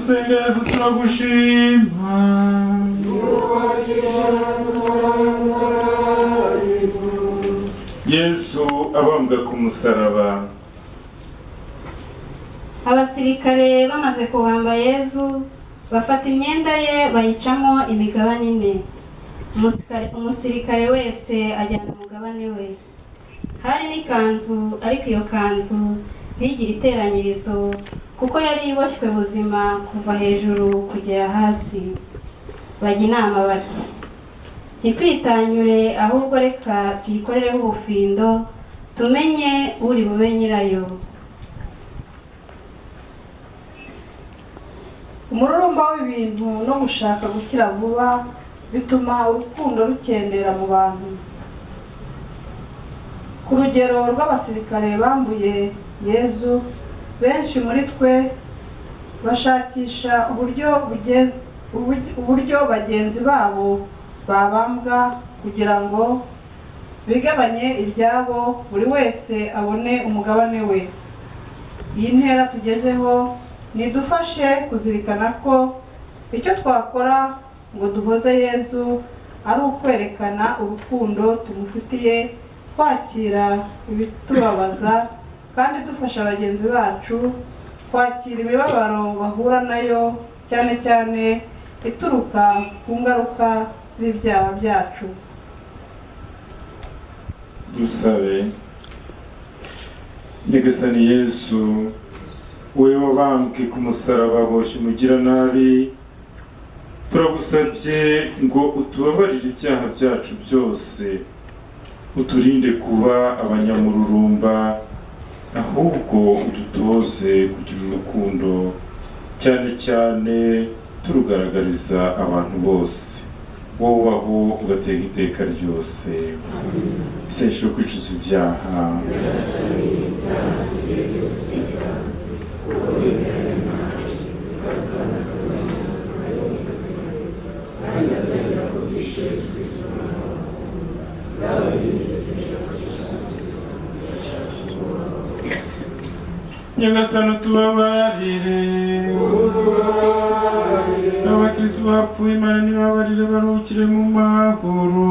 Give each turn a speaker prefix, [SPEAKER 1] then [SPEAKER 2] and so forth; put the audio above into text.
[SPEAKER 1] Dusenga Yezu turagushima. Yesu abambwa ku musaraba.
[SPEAKER 2] Abasirikare bamaze kubamba Yezu bafata imyenda ye bayicamo imigabane ine. Umusirikare wese ajyana umugabane we. Hari n'ikanzu, ariko iyo kanzu ntigire iteranyirizo kuko yari iboshywe buzima kuva hejuru kugera hasi. Bajya inama bati: ntitwitanyure, ahubwo reka tuyikorereho ubufindo tumenye uri bube nyirayo.
[SPEAKER 3] Umururumba w'ibintu no gushaka gukira vuba bituma urukundo rukendera mu bantu. Ku rugero rw'abasirikare bambuye Yezu, benshi muri twe bashakisha uburyo bagenzi babo babambwa kugira ngo bigabanye ibyabo, buri wese abone umugabane we. Iyi ntera tugezeho nidufashe kuzirikana ko icyo twakora ngo duhoze Yezu ari ukwerekana urukundo tumufitiye, kwakira ibitubabaza kandi dufasha bagenzi bacu kwakira imibabaro bahura nayo, cyane cyane ituruka ku ngaruka z'ibyaha byacu.
[SPEAKER 1] Dusabe. Nyagasani Yesu, wowe wabambwe ku musaraba boshye umugiranabi, turagusabye ngo utubabarire ibyaha byacu byose, uturinde kuba abanyamururumba, ahubwo udutoze kugira urukundo, cyane cyane turugaragariza abantu bose. Wowe ubaho ugateka iteka ryose. Isengesho kwicuza ibyaha. Nyagasani utubabarire. Abakristu bapfuye Imana nibabarire baruhukire mu mahoro.